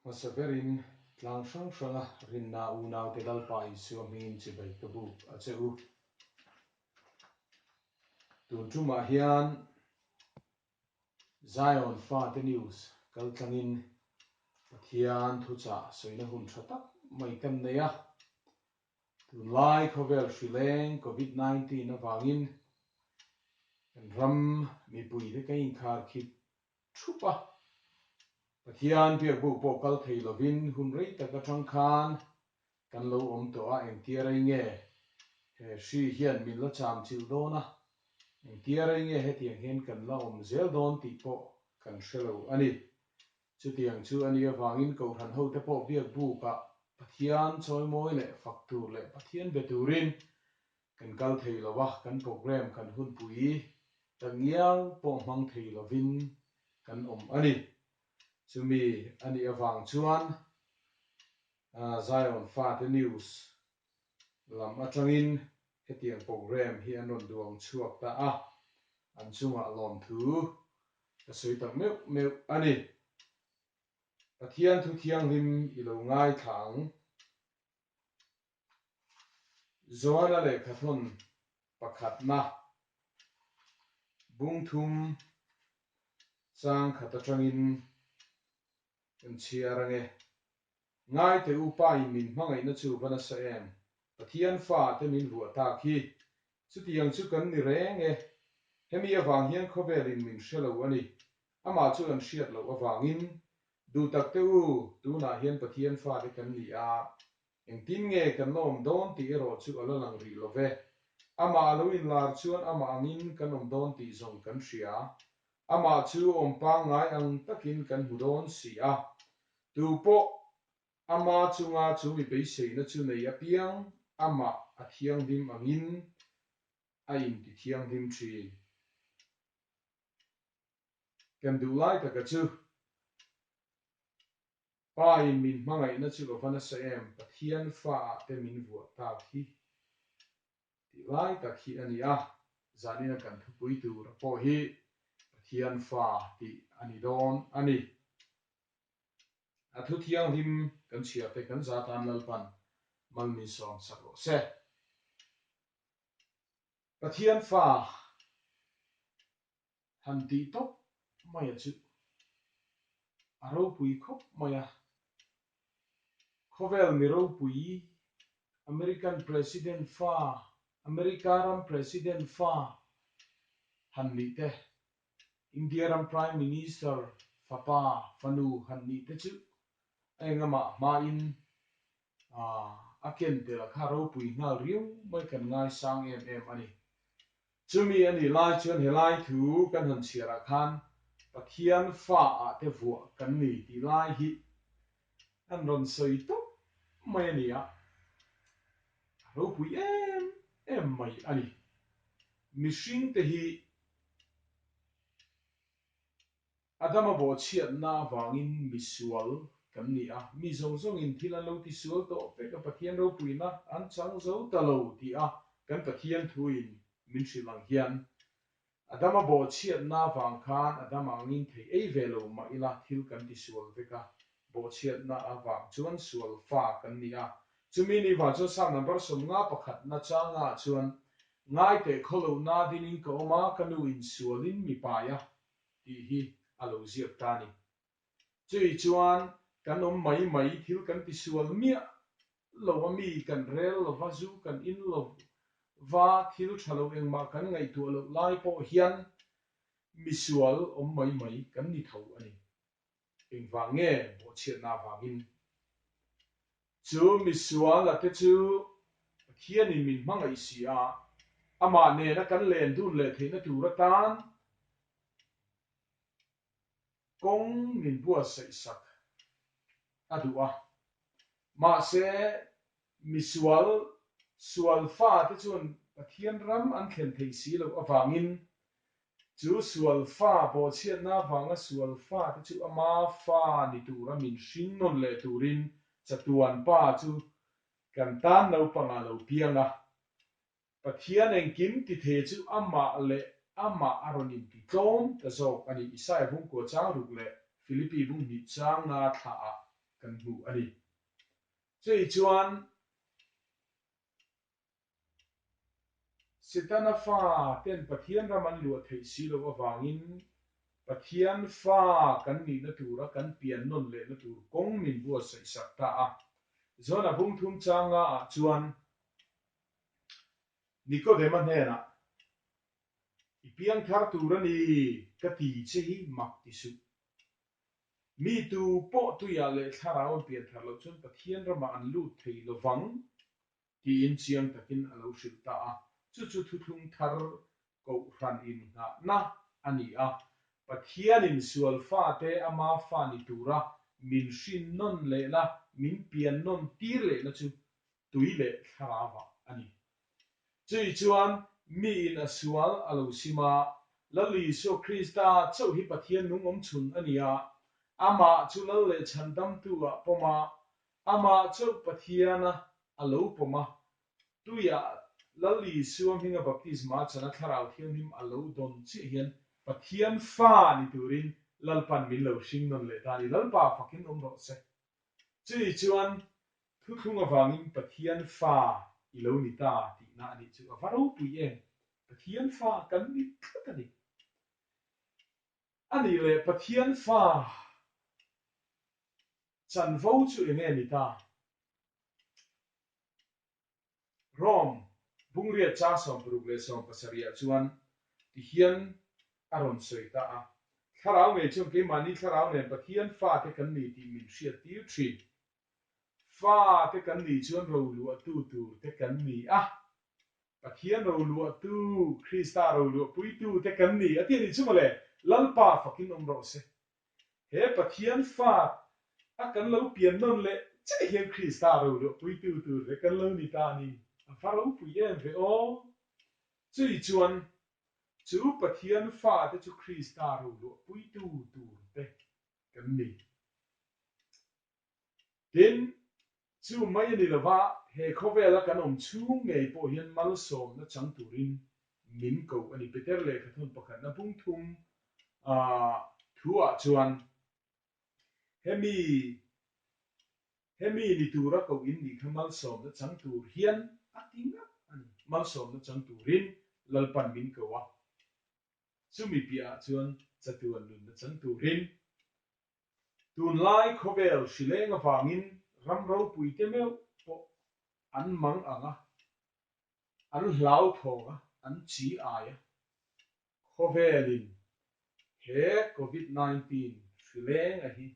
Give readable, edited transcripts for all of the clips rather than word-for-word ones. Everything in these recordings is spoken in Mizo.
Hmasa berin tlang hrang hranga rinna unaute Lalpa Isua hmingin chibai ka buk a che u. Tun tumah hian Zion fate news kal tlangin Pathian thuchah sawina hun tha tak mai kan nei a. Tunlai khawvel hrileng Covid 19 avangin kan ram mipuite kan inkhar khip thup a. Pathian biakbuk pawh kal thei lovin hun rei tak atang khan kan lo awm tawh a, engtia rei nge he hri hian min la cham chilh dawn a, engtia rei nge hetiang hian kan la awm zel dawn tih pawh kan hre lo a ni. Chutiang chu a nih avangin Kohhran hote pawh biakbukah Pathian chawimawi leh fak tur leh Pathian be turin kan kal thei lo a, kan programme kan hunpui tak ngial pawh hmang thei lovin kan awm a ni. Chumi a nih avang chuan Zion fate news lam atangin hetiang programme hi an rawn duang chhuak ta a, an chungah lawmthu ka sawi tak meuh meuh a ni. Pathian thu thianghlim i lo ngaithla ang. Joana lehkhathawn pakhatna bungthum chang khat atangin kan chhiar ange. Ngaite u pa in min hmangaihna chu va nasa em? Pathian fa te min vuah tak hi. Chutiang chu kan ni reng e. Hemi avang hian khawvel in min hre lo a ni. Amah chu an hriat loh avangin Duhtak te u, tunah hian Pathian fa te kan ni a. Engtin nge kan la awm dawn tih erawh chu a la lang rih lo ve. Amah a lo inlar chuan amah angin kan awm dawn tih zawng kan hria. Amah chu awm pangngai ang takin kan hmu dawn si a. Tu pawh ama chunga chu mi beiseina chu nei apiang amah a thianghlim angin a inti thianghlim thin. Kan duh lai taka chu Pa in min hmangaihna chu a va nasa em, Pathian fa ah te min vuah tak hi tih lai tak hi a ni a, zanina kan thupui tur pawh hi Pathian fa tih a ni dawn a ni. A thu thianghlim kan chhiar te kan za tan Lalpan mal min sawm sak rawh se. Pathian fa Han tih tawp mai a chu a ropui khawp mai a. Khawvel mi ropui American President fa, America ram President fa han nih te, India ram Prime Minister fapa, fanu han nih te chu a engamah hmain a ken tel a kha ropui nghal riau mai kan ngaisang em em a ni. Chumi a nih lai chuan helai thu kan han chhiarah khan Pathian fa ah te vuah kan ni tih lai hi an rawn sawi tawp mai a ni a, a ropui em em mai a ni. Mihring te hi Adama bawhchhiatna avangin misual kan ni a, mi zawng zawngin thil an lo tisual tawh vek a, Pathian ropuina an chang zo ta lo tih a kan Pathian thuin min hrilh ang hian Adama bawhchhiatna avang khan Adama angin thei ei ve lo mah ila thil kan tisual vek a, bawhchhiatna avang chuan sual fa kan ni a. Chumi ni vang chuan Psalm number 50 pakhatna changah chuan Ngaiteh khawlohna dinin ka awm a, ka nu insualin mi pai a, tih hi a lo ziak ta a ni. Chui chuan kan awm mai mai thil kan ti sual miah lo a mi kan rel lo va, zu kan in lo va, thil tha lo engmah kan ngaihtuah loh lai pawh hian misual awm mai mai kan ni tho a ni. Engvang nge bawhchhiatna avangin Chu misual a te chu Pathianin min hmangaih si a, amah nena kan len dun leh theihna tur atan kawng min buatsaih sak a duh a. Mahse, misual sual fate chuan Pathian ram an thlen thei si loh avangin Chu sual fa bawhchhiatna avanga sual fate chu ama fa ni tura min hring nawn leh turin chatuan pa chu kan tan naupangah lo piang a. Pathian engkim ti thei chu amah leh amah a rawn inti tlawm ta zawk a ni. Isaia bungkua chang ruk leh Philippi bunghnih chang nga thlaah kan hmu a ni. Chei chuan Setana fa ten Pathian ram an luah theih si loh avangin Pathian fa kan nihna tura kan pian nawn lehna tur kawng min buatsaih sak ta a. John-a bung thum changa ah chuan Nikodema hnenah, I piang thar tur a ni ka ti che hi mak ti suh. Mi tu pawh tuiah leh thlarau an pian thar loh chuan Pathian ramah an lut thei lovang tiin chiang takin a lo hrilh ta a. Chu chu thuthlung thar kohhran innghahna a ni a. Pathianin sual fate ama fa ni tura min hrin nawn lehna, min pian nawn tir lehna chu tui leh thlarauah a ni. Chui chuan miin a sual a lo sim a, Lal Isua Krista chauh hi Pathian nung awm chhun a ni a, amah chu Lal leh Chhandamtu ah pawm a, amah chauh Pathiana a lo pawm a, tuiah Lal Isua hminga baptisma chana Thlarau Thianghlim a lo dawn chiah hian Pathian fa ni turin Lalpan min lo hring nawn leh ta a ni. Lalpa fakin awm rawh se. Chui chuan Thuthlung avangin Pathian fa i lo ni ta tihna a nih chu a va ropui em! Pathian fa kan ni tlat a ni. A nih leh Pathian fa chanvo chu eng nge ni ta? Rome bungriat chang 67 ah chuan tihian a rawn sawi ta a, Thlarau ngei chuan keimahni thlarau nen Pathian fate kan ni tih min hriattir thin. Fate kan nih chuan roluahtu tur te kan ni a, Pathian roluahtu, Krista roluahpuitu te kan ni a ti a nih chu mawle, Lalpa fakin awm rawh se. He Pathian fa a kan lo pian nawn leh chiah hian Krista roluahpuitu tur te kan lo ni ta a ni. A va ropui em ve aw! Chui chuan chu Pathian fate chu Krista roluahpuitu tur te kan ni. Tin, chu mai a ni lova, he khawvela kan awm chhung ngei pawh hian malsawmna chang turin min ko a ni. Peter lehkhathawn pakhatna bung thum thu-ah chuan, Hemi, hemi ni tura koh in nih kha malsawmna chang tur hian a ti ngat a ni. Malsawmna chang turin Lalpan min ko a, chumi piahah chuan chatuan nunna chang turin Tunlai khawvel hrileng avangin ram ropuite meuh pawh an mang ang a, an hlauthawng a, an chi ai a. Khawvelin he Covid 19 hrileng a hi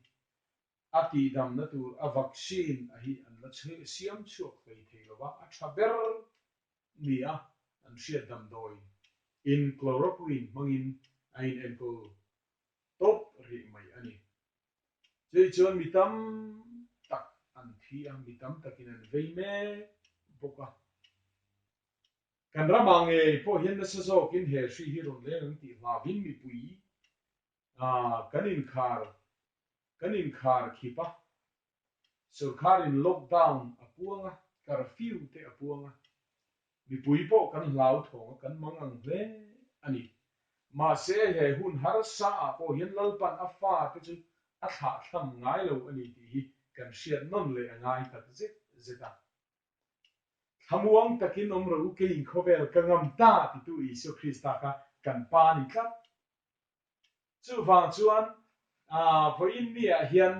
a tihdamna tur a vaccine a hi an la siam chhuak hlei thei lo va, a tha ber ni a an hriat damdawi in chloroquine hmangin a inenkawl tawp rih mai a ni. Chei chuan mi tam tak an thi a, mi tam takin an vei mek bawk a. Kan ramah ngei pawh hian nasa zawkin he hri hi rawn leng ang tih hlauhin mipui kan inkhar kan inkhar khip a. Sorkharin lockdown a puang a, curfew te a puang a, mipui pawh kan hlauthawng a, kan mang ang hle a ni. Mahse he hun harsa ah pawh hian Lalpan a fa te chu a thlahthlam ngai lo a ni tih hi kan hriat nawn leh a ngai tak zet zet a. Thlamuang takin awm rawh u, keiin khawvel ka ngam ta titu Isua Krista kha kan Pa a ni tlat. Chuvang chuan vawiin mi ah hian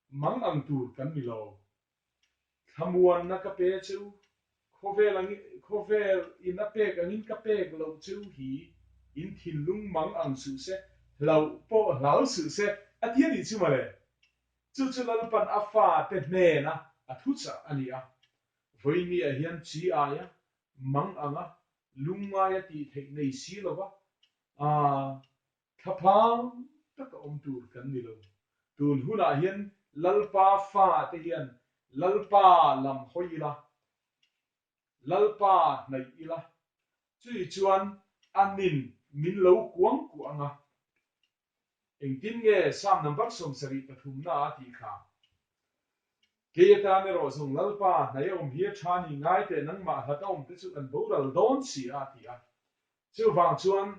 mang ang tur kan ni lo. Thlamuanna ka pe cheu, khawvel ang khawvel in a pek angin ka pek loh cheu hi in thinlung mang ang suh se, hlauh pawh hlau suh se a ti a nih chu mawle. Chu chu Lalpan a fate hnena a thuchah a ni a. Vawiin mi ah hian chi aia mang anga lungngaia tih theih nei si lova A, thlaphang taka awm tur kan ni lo. Tun hunah hian Lalpa fate hian Lalpa lam hawi ila, Lalpa hnaih ila, chui chuan a nin min lo kuang kuah ang a. Engtin nge Psalm number 73 na a tih kha? Kei atan erawh zawng Lalpa hnaih a awm hi a tha ni ngai teh nangmah hlat a awm te chu kan boral dawn si a, a ti a. Chuvang chuan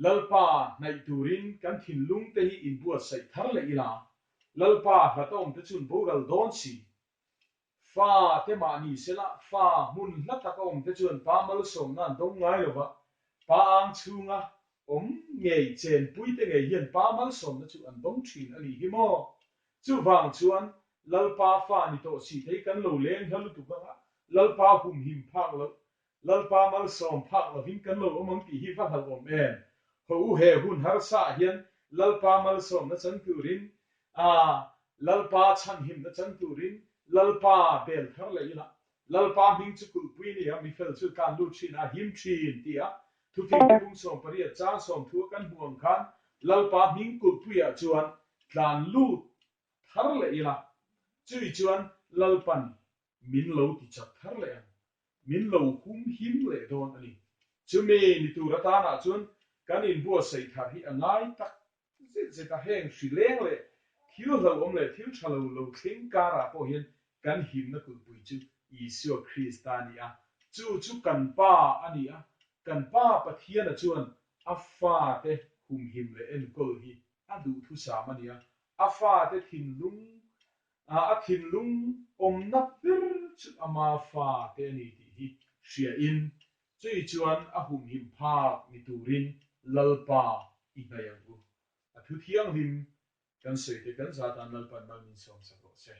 Lalpa hnaih turin kan thinlung te hi inbuatsaih thar leh ila. Lalpa hlata awmte chu an boral dawn si. Fa te mah ni sela, fa hmun hla taka awmte chuan pa malsawmna an dawng ngai lo va, pa ang chhunga awm ngei chenpuite ngei hian pa malsawmna chu an dawng thin a nih hi maw? Chuvang chuan Lalpa fa ni tawh si thei kan lo leng hla lutuk anga Lalpa humhim phak loh, Lalpa malsawm phak lovin kan lo awm ang tih hi va hlauhawm em? Haw u he hun harsa ah hian Lalpa malsawmna chang turin a Lalpa chhanhimna chang turin Lalpa bel thar leh ila Lalpa hming chu kulhpui a ni a, mifel chu tlan lut thin a, him thin tih a thufingte bung 18 chang sawmthu a kan hmuh ang khan Lalpa hming kulhpuiah chuan tlan lut thar leh ila chui chuan Lalpan min lo ti chak thar leh ang, min lo hum him leh dawn a ni. Chumi ni tur atanah chuan kan inbuatsaih thar hi a ngai tak zet zet a, heng hri leng leh thil hlauhawm leh thil tha lo lo thleng karah pawh hian kan himna kulhpui chu Isua Krista a ni a, chu chu kan Pa a ni a, kan Pa Pathiana chuan a fate humhim leh enkawl hi a duhthusam a ni a, a fate thinlung A thinlung awmna ber chu ama fate a ni tih hi hriain chui chuan a humhim phak ni turin Lalpa i hnaih ang u. A thu thianghlim kan sawi te kan zatan Lalpa'n mal min sawmsak rawh se.